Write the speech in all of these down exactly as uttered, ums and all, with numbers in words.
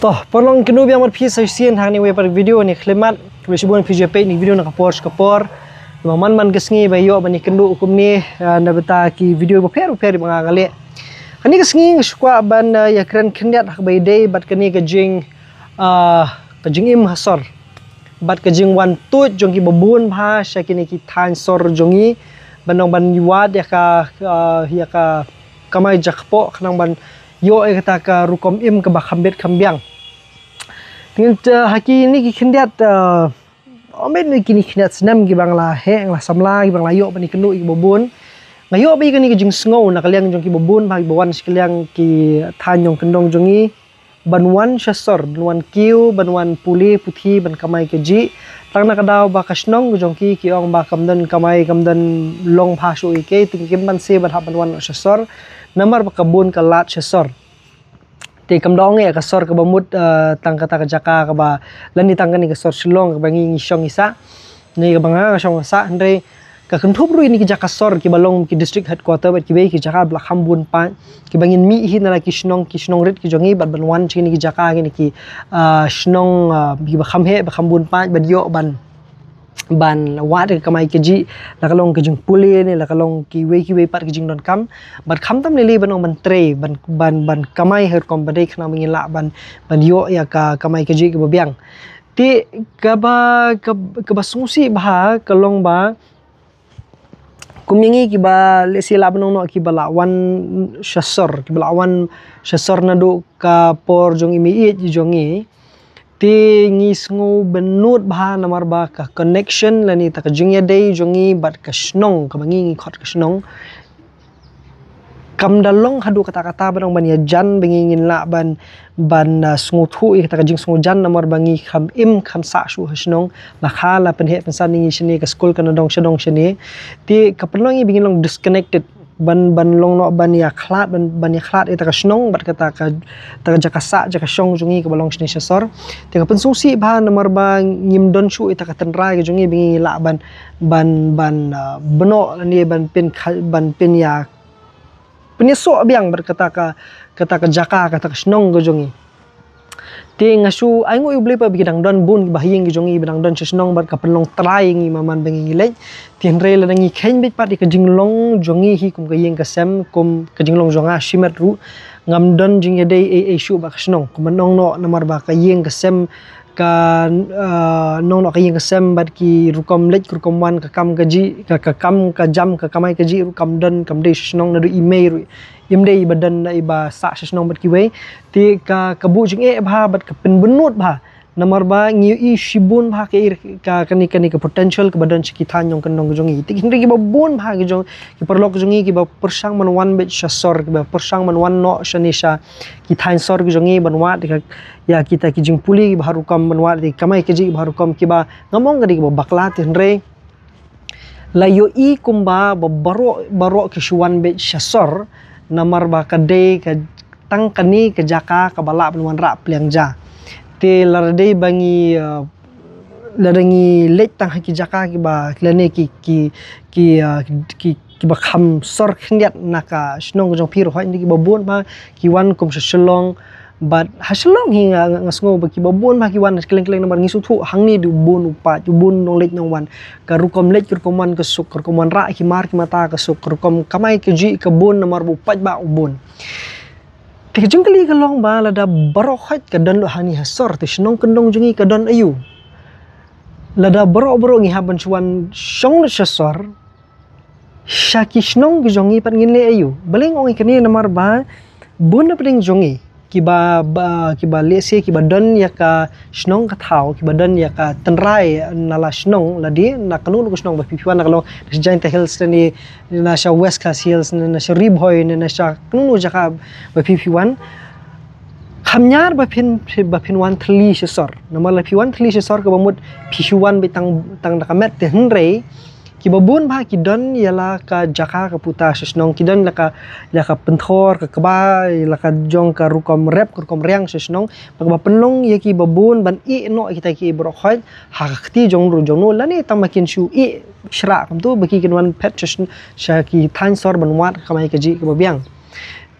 To, paralok, kynduh biang bad phi sa shisien ha kane kawei pat video ne khyllipmat. Khublei shibun phi ju peit ne video na ka por sha ka por. Ba man man ka sngi ba ïoh ban ïakynduh kumne, ah, na bynta ki video bapher bapher ba nga nga leh. Kane ka sngi nga shu kwah ban, ah, ïakren khyndiat ha kaba ïadei bad kane ka jing, ah, ka jingim ha sor bad ka jingwan tuid jong ki babun bha sha kine ki thaiñ sor jong ngi ban ong ban wad ïa ka, ah, ïa ka kamai jakpoh khnang ban ïoh ïa kata ka rukom im kaba kham bit kham biang. Te ha kine ki khyndiat, ah, ym beit ne kine ki khyndiat snem kiba nga la heh, nga la samla, kiba nga la ïoh ban ïakynduh ïa ki babun. Nga ïoh ba ïa kane ka jingsngew na ka liang jong ki babun bha kiba wan sha ka liang ki thaiñ nongkyndong jong ngi ban wan sha sor, ban wan kiew, ban wan pule puthi, ban kamai kajih. Tang na ka daw ba ka shnong ka jong ki, ki ong ba kam don kamai, kam don long bha shuh ïa ki, te kim banse ban hap ban wan sha sor. Namar ba ka bun ka lad sha sor. Te kam da ong ïa ka sor kaba mut, eh, tang kata ka jaka kaba, lane tang kane ka sor Shillong kaba ngi ngi shong ngi sah. Ne kaba nga nga shong nga sah, hynrei ka kynthup ruh ïa kine ki jaka sor kiba long ki district headquarter bad kiwei ki jaka ba la kham bun paid kiba ngin mih hi na la ki shnong, ki shnong rit ki jong ngi bad ban wan sha kine ki jaka, kine ki, ah, shnong, ah, kiba kham heh, ba kham bun paid bad ïoh ban, ban wad ka kamai kajih, la ka long ka jingpule ne la ka long kiwei kiwei pat ki jingdonkam. Bad khamtam lei lei ban ong ban trei, ban, ban, ban kamai ha rukom ba dei khnang ba ngin lah ban, ban ïoh ïa ka kamai kajih kaba biang. Te kaba, kab-, kaba sngewsih bha ka long ba kum ïa ngi kiba lehse lah ban ong noh kiba la wan sha sor, kiba la wan sha sor naduh ka por jong i mei ïeit jong ngi. Te ngi sngew bynnud bha namar ba ka connection lane ta ka jingïadei jong ngi bad ka shnong kaba ngi ngi khot ka shnong. Kam da long haduh katta katta ban ong ban ïajan ba ngi ngin lah ban, ban, ah, sngewthuh ïa kata ka jingsngewjan namar ba ngi kham im kham sah shuh ha shnong. La kha la pynheh pynsan ïa ngi shane, ka skul ka na dong sha dong shane. Te ka pynlong ïa ngi ba ngin long disconnected. Ban, ban long noh ban ïakhlad, ban, ban ïakhlad ïa kata ka shnong bad kata ka, kata ka jaka sah jaka shong jong ngi kaba long shane sha sor. Te ka pynsngewsih bha namar ba ngim don shuh ïa kata ka tynrai ka jong ngi ba ngi lah ban, ban, ban, ah, bynnoh lane ban pyn kha-, ban pyn ïa pynïasoh biang bad kata ka, kata ka jaka, kata ka shnong ka jong ngi. Te nga shu ainguh ïa U Blei pat ba ki dang don bun kiba ha ïing ki jong ngi ba dang don sha shnong bad ka pynlong trai ïa ngi man man ba ngi ngi leit. Te hynrei lada ngi kheiñ beit pat ïa ka jinglong jong ngi hi kum ka ïing ka sem, kum ka jinglong jong nga shimet ruh, ngam don jingïadei ei ei shuh bad ka shnong. Kumba ong noh namar ba ka ïing ka sem ka, ah, ong noh ka ïing ka sem bad ki rukom leit ki rukom wan, ka kam kajih, ka, ka kam ka jam, ka kamai kajih ruh kam don, kam dei sha shnong, naduh i mei ruh im dei iba don, iba sah sha shnong bad kiwei. Te ka, ka buh jingeh bha bad ka pynbynnud bha namar ba ngi ïohi shibun bha ka, ka, kane, kane ka potential kaba don sha ki thaiñ nongkyndong ka jong ngi. Te hynrei kiba bun bha ki jong, ki paralok ka jong ngi kiba pyrshang ban wan beit sha sor, kiba pyrshang ban wan noh shane sha ki thaiñ sor ki jong ngi ban wad ïa ka, ïa kita ki jingpule kiba ha rukom, ban wad ïa ka kamai kajih kiba ha rukom, kiba ngam ong ka dei kiba bakla, te hynrei la ïohi kumba ba baroh baroh ki shu wan beit sha sor namar ba ka dei ka tang kane ka jaka kaba lah ban wanrah pliang ja. Te lada dei ba ngi, eh, lada ngi leit tang ha ki jaka kiba lane ki, ki, ki, eh, ki, kiba kham sor khyndiat na ka shnong ka jong phi ruh, hooid kiba bun bha ki wan kum sha Shillong. Bad ha Shillong hi nga, nga, nga sngew ba kiba bun bha ki wan na kylleng kylleng namar ngi sngewthuh hangne dei u bun u paid, u bun nongleit nongwan. Ka rukom leit ka rukom wan ka suk, ka rukom wanrah ki mar ki mata ka suk, ka rukom kamai kajih ka bun namar ba u paidbah u bun. Te ka jingkylli ka long ba lada baroh hooid ka don lut hangne ha sor, te shnong kyndong jong ngi ka don aïu? Lada baroh baroh ngi hap ban shu wan shong lut sha sor, sha ki shnong ki jong ngi pat ngin leh aïu? Balei nga ong ïa kane namar ba bun na pdeng jong ngi kiba, ba, kiba lehse kiba don ïa ka shnong ka thaw, kiba don ïa ka tynrai na la shnong lade, na kano kano ka shnong ba phi phi wan, na ka long na sha Jaintia Hills ne, na sha West Khasi Hills ne, na sha Ri Bhoi ne, na sha kano kano jaka ba phi phi wan. Kham ñiar ba phin, ba phin wan thylli sha sor. Namar la phi wan thylli sha sor kaba mut phi shu wan beit tang, tang da ka met, te hynrei kiba bun bha ki don ïa la ka jaka ka puta sha shnong, ki don la ka, la ka pynthor ka kba, la ka jong ka rukom rep ka rukom riang sha shnong. Ba kaba pynlong ïa kiba bun ban ïeh noh ïa kita ki baroh hooid ha ka kti jong u jong u, lane tang ba kin shu ïeh shrah kumto ba ki kin wan phet sha sn-, sha ki thaiñ sor ban wad ka kamai kajih kaba biang.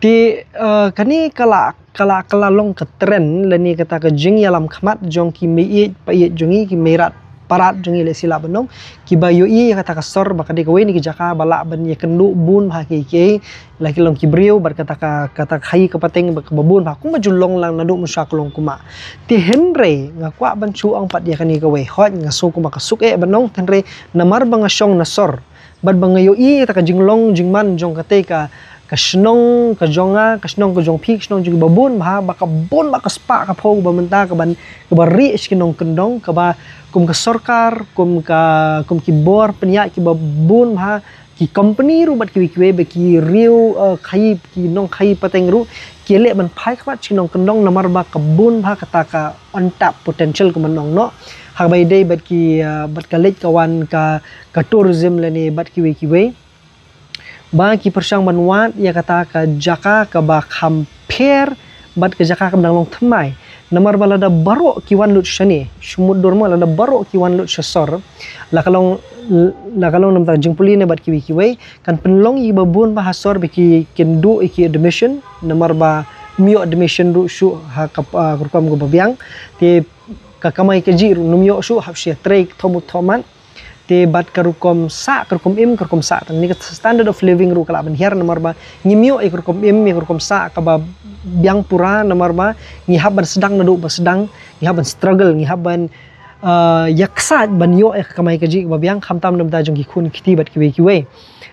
Te uh, kane ka la ka la ka la long ka trend lane kata ka jingïalam khmat jong ki mei ïeit pa ïeit jong ngi, ki mei rat pa rat jong ngi, lehse lah ban ong, kiba ïohi ïa kata ka sor ba ka dei kawei na ki jaka ba lah ban ïakynduh bun bha kiei kiei, la ki long ki briew bad kata ka kata ka khaïi ka pateng ba ka ba bun bha kumba ju long lang naduh mynshwa ka long kumba. Te hynrei nga kwah ban shu ong pat ïa kane kawei, hooid nga sngew kumba ka suk eh ban ong, hynrei namar ba nga shong na sor bad ba nga ïohi ïa kata ka jinglong jingman jong kata ka ka shnong ka jong nga, ka shnong ka jong phi, ka shnong jong kiba bun bha, ba ka bun bha ka spah ka phew ba mynta ka ban ka ba rieh sha ki nongkyndong, kaba kum ka sorkar, kum ka kum ki bor pynïaid kiba bun bha, ki company ruh bad kiwei kiwei, ba ki riew uh, khaïi, ki nongkhaïi pateng ruh ki leh ban phai khmat sha ki nongkyndong namar ba ka bun bha kata ka untapped potential kumba nong noh. Haba ïadei bad ki uh, bad ka leit ka wan ka ka tourism lane bad kiwei kiwei, ba ki pyrshang ban wad ïa kata ka jaka kaba kham pher bad ka jaka kaba dang long thymmai. Namar ba lada baroh ki wan lut shane, shu mutdur mo, lada baroh ki wan lut sha sor, la ka long la ka long namar jingpule ne bad kiwei kiwei, kan pynlong ïa kiba bun bha ha sor ba ki kynduh ïa ki admission, namar ba ym ïoh admission ruh shuh ha ka uh, rukom kaba biang. Te ka kamai kajih ruh ym ïoh shuh, hap shu ïatrei thoh mut thoh mat. Te bad ka rukom sah, ka rukom im, ka rukom sah tang ne ka standard of living ruh ka lah ban hiar namar ba ngim ïoh ïa ka rukom im, ïa ka rukom sah kaba biang pura namar ba ngi hap ban sdang naduh ba sdang, ngi hap ban struggle, ngi hap ban uh, ïa ksaid ban ïoh ïa ka kamai kajih kaba biang, khamtam namar jong ki khun ki kti bad kiwei kiwei.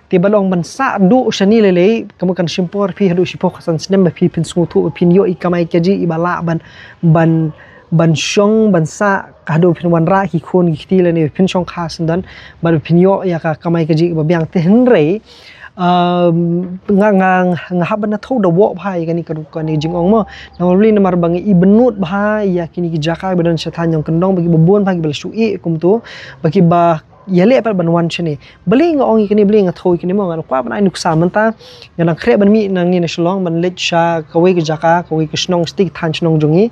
Te ba long ban sah duh shane lei lei, ka mut kan shim por phi haduh shiphew khatsan snem ba phi phin sngewthuh ba phin ïoh ïa ka kamai kajih iba lah ban ban ban shong ban sah, ka haduh phin wanrah ki khun ki kti lane phin shong kha syndon, bad phin ïoh ïa ka kamai kajih kaba biang. Te hynrei um, nga nga nga hap ban ïathuh da wok bha ïa kane ka rukom, kane ka jingong mo. Namar balei? Namar ba ngi ibnud bha ïa kine ki jaka ba don sha thaiñ nongkyndong, ba kiba bun bha kiba la shu ïeh kumto, ba kiba ïaleh pat ban wan shane. Balei nga ong ïa kane, balei nga thuh ïa kane mo? Nga kwah ban ai nuksa mynta nga dang khreh ban mih nangne na Shillong ban leit sha kawei ka jaka, kawei ka shnong, shatei ka thaiñ shnong jong ngi,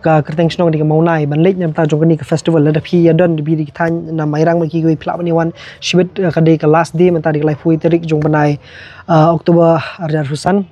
ka kyrteng shnong ka dei ka Mawnai, ban leit na bynta jong kane ka festival. Lada phi ïa don, phi dei ki thaiñ na Mairang bad kiwei, phi lah ban ïa wan shibit. Uh, ka dei ka last day mynta, dei ka laiphew tarik jong bnai uh, October arhajar arphew san.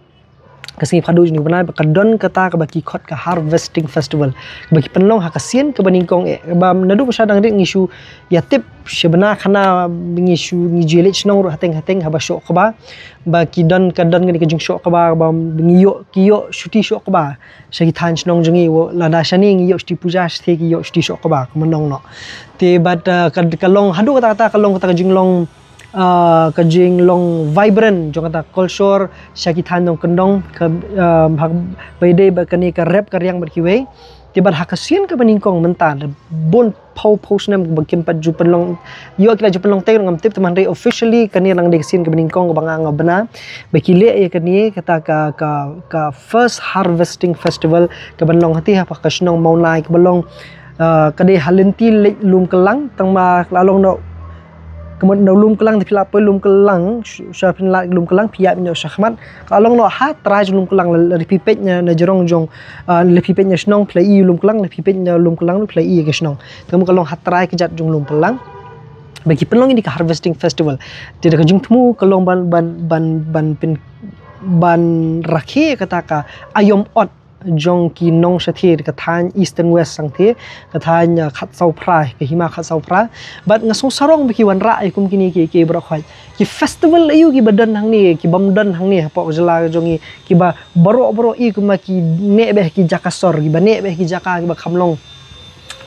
Ka sngi Phadug jong bnai ba ka don kata kaba ki khot ka Harvesting Festival, ba ki pynlong ha ka sien kaba nyngkong eh, ba naduh ba sha dang rit ngi shu ïa tip sha bnai khana, ngi shu ngi ju leit shnong ruh hateng hateng haba shoh kba, ba ki don ka don kane ka jingshoh kba, ba ngi ïoh, ki ïoh shuti shoh kba sha ki thaiñ shnong jong ngi. Lada shane ngi ïoh shuti puja, shatei ki ïoh shuti shoh kba, ka mynnong noh. Te bad uh, ka, ka long haduh kata kata ka long kata ka jinglong uh, ka jinglong vibrant jong kata culture sha ki thaiñ nongkyndong, ka uh, ba ïadei bad kane ka rep ka riang bad kiwei. Te bad ha ka sien kaba nyngkong mynta, bun phew phew snem ba kim pat ju pynlong, ïoh ki la ju pynlong te ngam tip, te hynrei officially kane nang dei ka sien kaba nyngkong kaba nga nga bna ba ki leh ïa kane kata ka ka ka first harvesting festival kaba long hati ha ka shnong Mawnai, kaba long uh, ka dei ha lynti leit Lumkyllang, tang ba la long noh ka mut na Lumkyllang, te phi lah poi Lumkyllang, sha phi lah Lumkyllang phi ïaid noh sha khmat, ka long noh ha trai jong Lumkyllang. Lada phi peit na jrong jong uh, lada phi peit na shnong phi lah ïohi Lumkyllang, lada phi peit na Lumkyllang phi lah ïohi ka shnong. Te ka mut ka long ha trai kjat jong Lumkyllang ba ki pynlong ïa ka harvesting festival. Te da ka jingthmu ka long ban ban ban ban pyn ban rakhe kata ka aïom ot jong ki nong shatei, ka thaiñ East and West sangtei, ka thaiñ uh, Khatsawphra, ka hima Khatsawphra. Bad nga sngewsarong ba ki wanrah ïa kum kine ki ki baroh khoit. Ki festival aïu kiba don hangne, ki bym don hangne hapoh jylla jong ngi, kiba baroh baroh i kumba ki neh beh ki jaka sor, kiba neh beh ki jaka kiba kham long,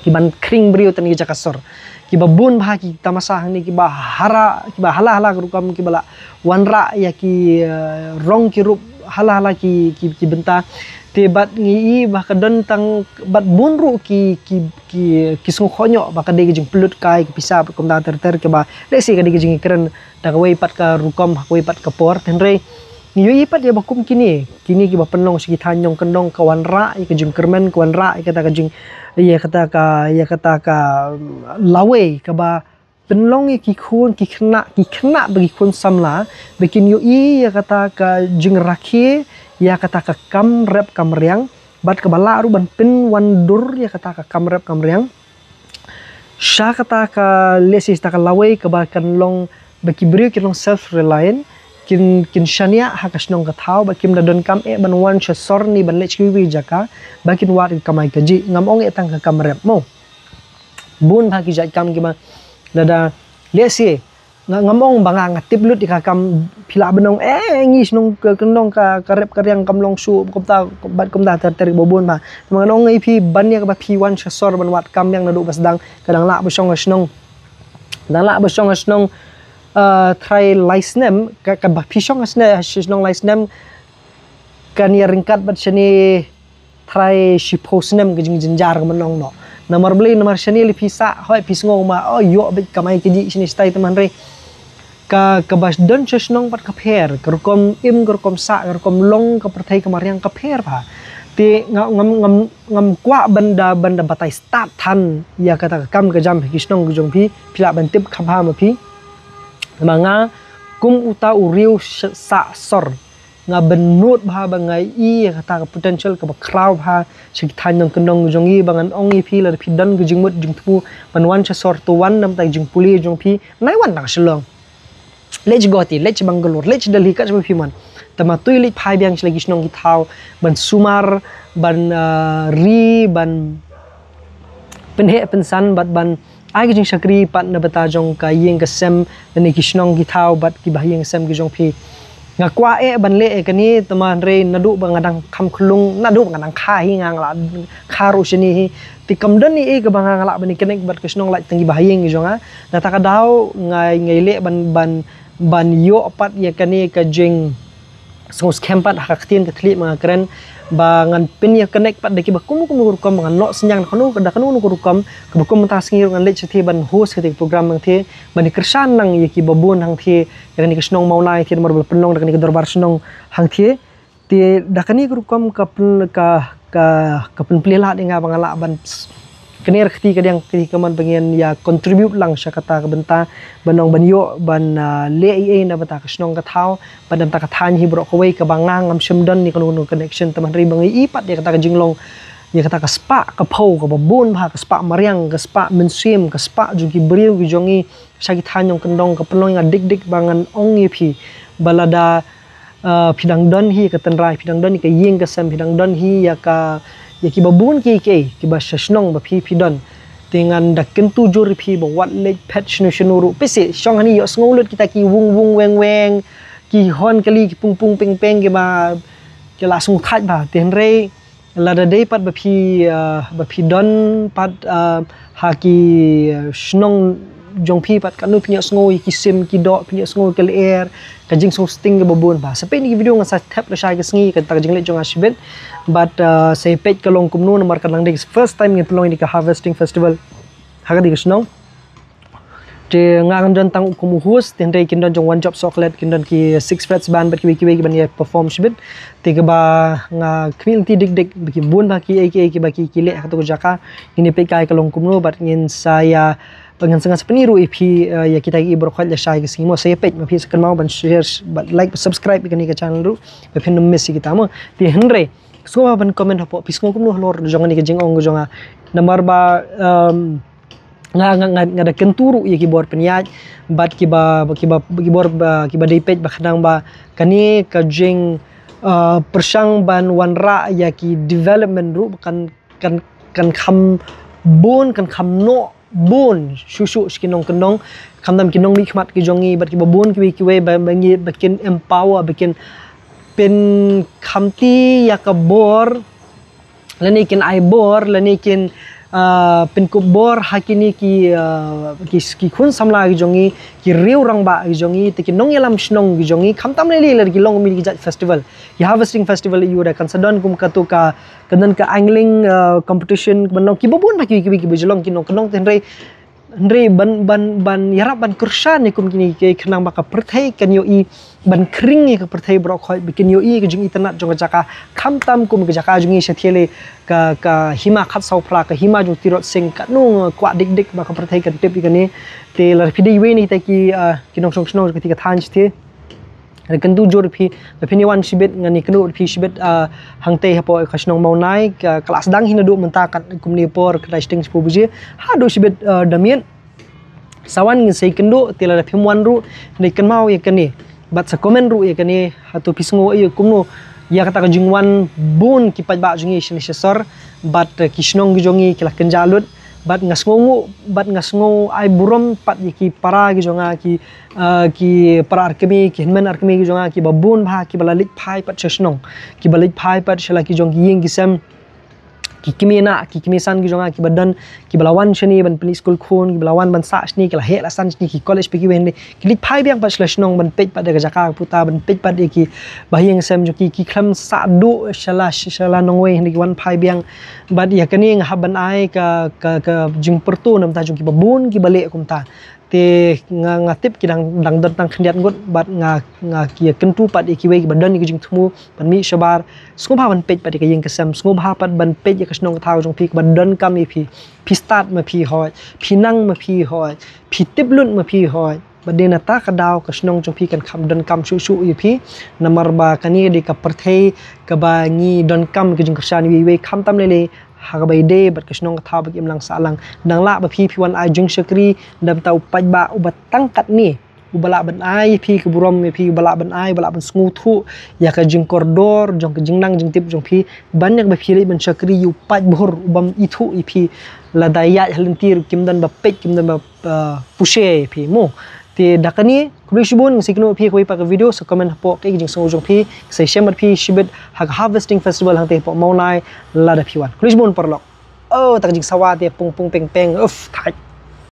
kiban khring briew tang ki jaka sor, kiba bun bha ki tamasa hangne, kiba hara, kiba hala hala ka rukom, kiba lah wanrah ïa ki uh, rong ki rup hala hala ki ki, ki bynta. Te bad ngi i ba ka don tang bad bun ruh ki ki ki ki sngewkhohñioh ba ka dei ka jingpynlut kai ka pisa bad kumta ter ter, kiba lehse ka dei ka jingkren da kawei pat ka rukom ha kawei pat ka por. Te hynrei ngi ïohi pat ïa ba kum kine, kine kiba pynlong sha ki thaiñ nongkyndong, ka wanrah ïa ka jingkyrmen, ka wanrah ïa kata ka jing ïa kata ka ïa kata ka um, lawei kaba pynlong ïa ki khun ki khynnah, ki khynnah bad ki khun samla ba kin ïohi ïa kata ka jingrakhe ïa kata ka kam rep kam riang, bad kaba lah ruh ban pynwandur ïa kata ka kam rep kam riang sha kata ka, lehse kata ka lawei kaba kan long ba ki briew ki long self reliant, kin, kin shaniah ha ka shnong ka thaw, bad kim da donkam eh ban wan sha sor ne ban leit sha kiwei jaka ba kin wad ka kamai kajih. Ngam ong eh tang ka kam rep mo. Bun bha ki jait kam kiba lada lehse nga, ngam ong ba nga, nga tip lut ïa ka kam, phi lah ban ong eh ngi shnong ka, ka nong ka, ka rep ka riang kam long shuh kumta bad kumta ter ter ba bun bha. Te ma ngan ong ïa phi ban ïa kaba phi wan sha sor ban wad kam biang naduh ba sdang, ka dang lah ba shong ha shnong, dang lah ba shong ha shnong, eh, trai lai snem, ka, kaba phi shong ha sne-, ha shnong lai snem kan ïa ryngkat bad shane trai shiphew snem ka jingjynjar ka mynnong noh. Namar balei? Namar shane lei phi sah, hooid phi sngew ma, oh, ïoh beit kamai kajih shane shatai, te ma hynrei ka, kaba don sha shnong pat ka pher, ka rukom im, ka rukom sah, ka rukom long ka pyrthei ka mariang ka pher bha. Te nga, ngam, ngam, ngam kwah ban da, ban da batai stad than ïa kata ka kam ka jam ha ki shnong ki jong phi, phi lah ban tip kham bha ma phi. Namar nga kum uta u riew sh-, sah sor, nga bynnud bha ba nga i ïa kata ka potential kaba khraw bha sha ki thaiñ nongkyndong jong ngi, ba ngan ong ïa phi lada phi don ka jingmut jingthmu ban wan sha sor, to wan, namar ka jingpule jong phi nai wan tang Shillong, leit sha Guwahati, leit sha Bangalore, leit sha Delhi, kat shaba phi mon. Te ma to leit phai biang sha la ki shnong ki thaw ban sumar, ban, ah, ri, ban pynheh pynsan bad ban ai ka jingshakri pat na bynta jong ka ïing ka sem lane ki shnong ki thaw bad ki bahaïing sem ki jong phi. Nga kwah eh ban leh ïa kane, te ma hynrei naduh ba nga dang kham khyllung, naduh ba nga dang kha hi, nga, nga lah kha ruh shane hi. Te kam don ei ei kaba nga, nga lah ban ïa connect bad ka shnong, lait tang ki bahaïing ki jong nga. Nangta ka daw nga, nga leh ban, ban, ban ïoh pat ïa kane ka jing sngewskhem pat ha ka ktien ka thylliej ma nga kren ba ngan pynïa connect pat da kiba kum kum ka rukom, ba ngan noh synñiang da kano, da kano kano ka rukom, kaba kum mynta sngi ruh ngan leit shathie ban host kata ka program hangthie, ban ïa kyrshan lang ïa kiba bun hangthie, ïa kane ka shnong Mawnai thie, namar ba la pynlong da kane ka dorbar shnong hangthie. Te da kane ka rukom ka pyn, ka, ka, ka pynplie lad ïa nga ba nga lah ban s-, kane ka kti ka diang ka kti kamon ba ngin ïa contribute lang sha kata ka bynta, ban ong ban ïoh ban, ah, leh ei ei na bynta ka shnong ka thaw bad na bynta ka thaiñ hi baroh kawei, kaba nga ngam shym don ïa kano kano connection, te ma hynrei ba nga i pat ïa kata ka jinglong, ïa kata ka spah ka phew kaba bun bha, ka spah mariang, ka spah mynsiem, ka spah jong ki briew ki jong ngi sha ki thaiñ nongkyndong, ka pynlong ïa nga dik dik ba ngan ong ïa phi ba lada, ah, phi dang don hi ka tynrai, phi dang don hi ka ïing ka sem, phi dang don hi ïa ka, ïa kiba bun kiei kiei kiba sha shnong ba phi, phi don, te ngan da kyntu jur ïa phi ba wat leit phet shano shano ruh. Phi sngewthuh, shong hangne ïohsngew lut kita ki wung wung weng weng, ki hon kali, ki pung pung peng peng kiba ki la sngewthuh bha. Te hynrei lada dei pat ba phi, ah, ba phi don pat, ah, ha ki, ah, shnong jong phi pat, katno phi ïohsngew ïa ki sim ki doh, phi ïohsngew ïa ka lyer, ka jingsngewsting kaba bun bha. Sa peit ïa kane ka video, nga sa thep lashai ka sngi kata ka jingleit jong nga shibit. Bad, ah, sa peit ka long kumno, namar ka dang dei first time ngin pynlong ïa kane ka harvesting festival ha kane ka shnong. Te nga ngam don tang kum u host, te hynrei kin don jong One Job Chocolate, kin don ki Six Frets Band bad kiwei kiwei kiban ïa perform shibit. Te kaba nga khmih lynti dik dik ba ki bun bha kiei kiei kiba ki, ki leh ha kato ka jaka. Ngin ïa peit kai ka long kumno bad ngin sa ïa, ba ngan sa, ngan sa pyni ruh ïa phi, eh, ïa kita ki baroh khoit lashai ka sngi mo. Sa ïa peit, ma phi sa kynmaw ban share bad like bad subscribe ïa kane ka channel ruh ba phin ym miss ïa kita mo. Te hynrei sngewbha ban comment hapoh, phi sngew kumno halor jong kane ka jingong ka jong nga. Namar ba, um, nga, nga, nga, nga da kyntu ruh ïa ki bor pynïaid bad kiba, kiba, ki bor ba, kiba dei peit ba khnang ba kane ka jing, uh, pyrshang ban wanrah ïa ki development ruh kan, kan, kan kham bun, kan kham noh bun shuh shuh sha ki nongkyndong, khamtam ki nongmihkhmat ki jong ngi bad kiba bun kiwei kiwei ba, ba ngi, ba kin empower, ba kin pynkhamti ïa ka bor, lane kin ai bor, lane kin, ah, pynkup bor ha kine ki, ah, ki, ki khun samla ki jong ngi, ki riew rangbah ki jong ngi, te ki nongïalam shnong ki jong ngi, khamtam lei lei lada ki long kum kine ki jait festival, ki harvesting festival, ïoh da kan sa don kum kato ka, kan don ka angling, ah, competition, ban long kiba bun bha ki, ki, ki, kiba jylliew ki nongkyndong, te hynrei hynrei ban, ban, ban ïarap ban kyrshan ïa kum kine ki, khnang ba ka pyrthei kan ïohi, ban khring ïa ka pyrthei baroh khoit, ba kin ïohi ka jingitynnad jong ka jaka, khamtam kum ka jaka jong ngi shatei lei ka, ka hima Khatsawphra, ka hima jong Tirot Sing, katno nga kwah dik dik ba ka pyrthei kan tip ïa kane. Te lada phi dei iwei na kita ki, ah, ki nongshong shnong jong kata ka thaiñ shatei, nga kyntu jur ïa phi, lada phin ïa wan shibit, ngan ïakynduh ïa phi shibit, ah, hangtei hapoh ka shnong Mawnai, ka, ka la sdang hi naduh mynta kat kumne por, khatlai shiteng shiphew baje haduh shibit, ah, da miet. Sa wan ngin sa ïakynduh, te lada phim wan ruh, hynrei kynmaw ïa kane. Bad sa comment ruh ïa kane, hato phi sngew ïa kumno ïa kata ka jingwan bun ki paidbah jong ngi shane sha sor, bad eh, ki shnong ki jong ngi ki la kynja lut, bad nga sngewnguh, bad nga sngew ai burom pat ïa ki para ki jong nga, ki ah, ki para arkmie, ki hynmen arkmie ki jong nga, ki ba bun bha, ki ba la leit phai pat sha shnong, ki ba leit phai pat sha la ki jong ki ïing ki sem, ki kmie na, ki kmie san ki jong nga, ki ba don, ki ba la wan shane ban pynleit skul khun, ki ba la wan ban sah shane, ki la heh la san shane, ki college pat ki wei hynrei ki leit phai biang pat sha la shnong ban peit pat ïa ka jaka ka puta, ban peit pat ïa ki ba ïing sem jong ki, ki khlem sah duh sha la, sha la nongwei hynrei ki wan phai biang. Bad ïa kane nga hap ban ai ka, ka, ka jingpyrto na bynta jong ki ba bun ki ba leh kumta. Te nga, nga tip ki dang, dang don tang khyndiat ngut, bad nga, nga ki ïa kyntu pat ïa kiwei ki ba don ïa ki jingthmu ban mih shabar. Sngewbha ban peit pat ïa ka ïing ka sem, sngewbha pat ban peit ïa ka shnong ka thaw jong phi, ka ba donkam ïa phi. Phi stad ma phi hoi, phi nang ma phi hoi, phi tip lut ma phi hoi. Bad dei na kata ka daw ka shnong jong phi kan kham donkam shuh shuh ïa phi. Namar ba kane dei ka pyrthei ka ba ngi donkam ka jingkyrshan iwei iwei, khamtam lei lei ha ka ba ïadei bad ka shnong ka thaw ba ki imlang sahlang. Nang lah ba phi, phi wan ai jingshakri na bynta u paidbah u ba tang katne, u ba lah ban ai ïa phi ka burom ïa phi, u ba lah ban ai, u ba lah ban sngewthuh ïa ka jingkordor jong ka jingnang jingtip jong phi, ban ïa ka ba phi leit ban shakri ïa u paidbhur u bym ithuh ïa phi. Lada ïaid ha lynti ruh kim don ba peit, kim don ba ah, push ïa phi mo. Te da kane, khublei shibun, nga sa ïakynduh phi ha kawei pat ka video, sa comment hapoh kaei ka jingsngew jong phi, sa ïashem bad phi shibit ha ka Harvesting Festival hangtei hapoh Mawlai, lada phi wan. Khublei shibun paralok. Oh, ta ka jingsawa te pung pung peng peng, uff, thait.